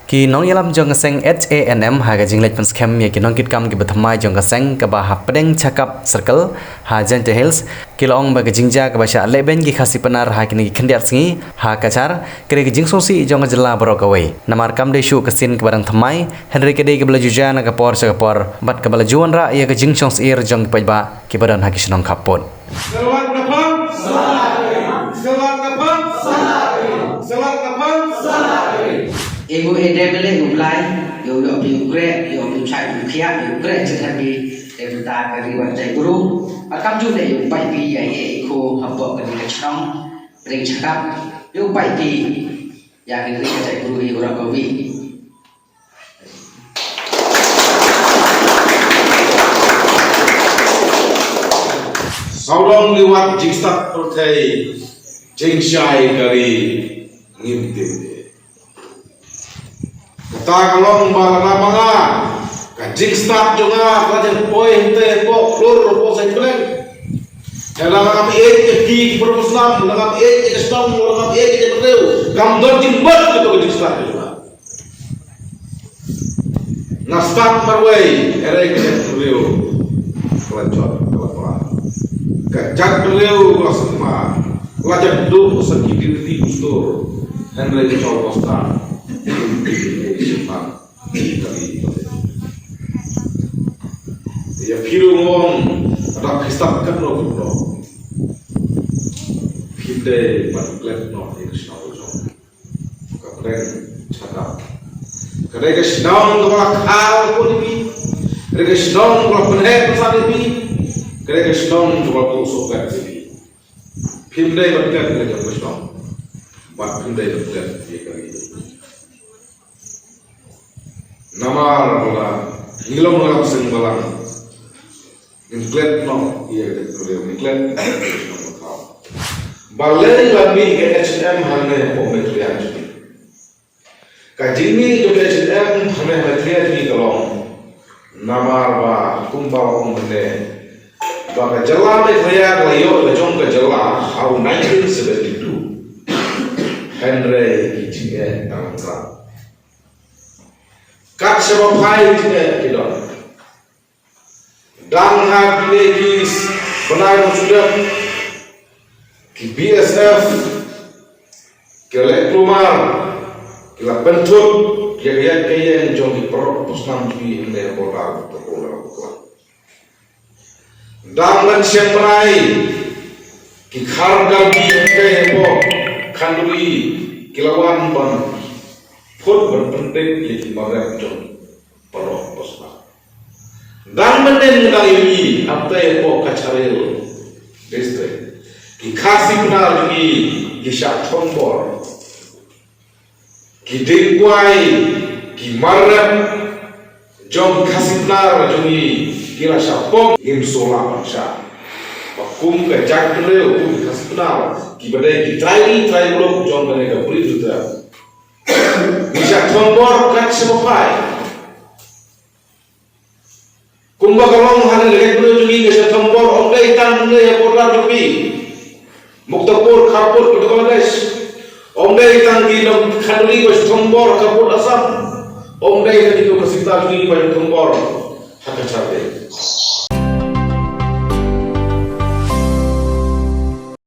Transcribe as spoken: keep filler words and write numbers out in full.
Ki nongïalam jong ka seng H A N M ha ka jingleit pynskhem ïa ki nongkitkam kiba thymmai jong ka seng kaba ha Pdeng Chakap Circle ha Jaintia Hills, ki la ong ba ka jingjia kaba shah lehbeiñ ki Khasi Pnar ha kine ki khyndiat sngi ha Cachar ka dei ka jingsngewsih jong ka jylla baroh kawei. Namar kam dei shuh ka sien kaba dang thymmai, hynrei ka dei kaba la ju jia na ka por sha ka por bad kaba la ju wanrah ïa ka jingshongsyier jong ki paidbah kiba don ha ki shnong khappud. Selamat datang. Selamat datang. Selamat datang. Ïa u Eden leh u Blai, ïa u ïoh phi u kreh, ïoh phi u shait u khiah, ïa u kreh jingthan phi, ïa u ta ka ri wan jai bru. Ar kam ju leh ïa u pai phi ïa ïa i kho hapoh ka ri ka chnong, ring chakap, ïa u pai phi ïa ka ri ka jai bru ïa u rap ka wi. Sawdong liwat jingstad pyrthei, jingshai ka ri ngim tim. Kata ka long ba lada ma nga ka jingstad jong nga ka la jan poi hynte hapoh Klur hapoh Saitpylleng. Lada ngam ïeit ïa ki briew, lada ngam ïeit ïa ka shnong, lada ngam ïeit ïa ka briew, kam don jingmut kato ka jingstad jong nga. Nga stad marwei, hynrei ka jaitbynriew ka la jot ka la pra. Ka jaitbynriew ka la sngewma, ka la jot duh sa ki dynti kustur, hynrei ka jong ka stad. Ïa phi ruh nga ong, lada phi stad katno katno, phim dei ban klet noh ïa ka shnong ka jong. Ka Pdeng Chakap ka dei ka shnong kaba la khaw kyrpang ïa phi, ka dei ka shnong kaba la pynheh pynsan ïa phi, ka dei ka shnong kaba la buh sohpet ïa phi. Phim dei ban klet ïa ka jong ka shnong, bad phim dei ban klet ïa ka ri. Namar ba la ngi long ngi lam seng balang. Ngin klet noh ïa ka jaitbynriew, ngin klet noh ïa ka jaitbynriew. Balei la mih ka H A N M hangne hapoh Meghalaya jong ngi? Ka jingmih jong ka H A N M hangne ha Meghalaya jong ngi ka long namar ba kumba ong mynne ba ka jylla Meghalaya ka la ïoh la jong ka jylla ha u nineteen seventy-two. Hynrei ki jingeh dang khlaiñ. Kat shaba phai jingeh ki don. Dang ha kine ki bnai ba shu dep, ki B S F ki la leh kulmar, ki la pynthut ïa ka ïaid ka ïeng jong ki paralok pasnam jong ngi hynne ha border Muktarpur Lalbakla. Dang ban shem bnai, ki Khar Galbi hangtei hapoh Khanduli ki la wan ban phut ban pyntip ïa ki mar rep jong paralok pasnam. Dang mynnin dang ïohi hangtei hapoh Cachar Hills District, ki Khasi Pnar jong ngi ki shah thombor. Ki dieng kwai, ki mar rep jong Khasi Pnar jong ngi ki la shah pom, ngim sngewlah ban shah. Ba kum ka jaitbynriew, kum ki Khasi Pnar kiba dei ki trai ri trai muluk jong kane ka Bri Bthel, ngi shah thombor kat shaba phai. Kumba ka long ha kane ka jaitbynriew jong ngi ka shah thombor, ym dei tang ne ha border jong ngi Muktarpur, khappud ka Bangladesh. Ym dei tang ki nong Khanduli ba shah thombor khappud Assam. Ym dei tang kito ka sita jong ngi ba shah thombor ha Cachar Hills.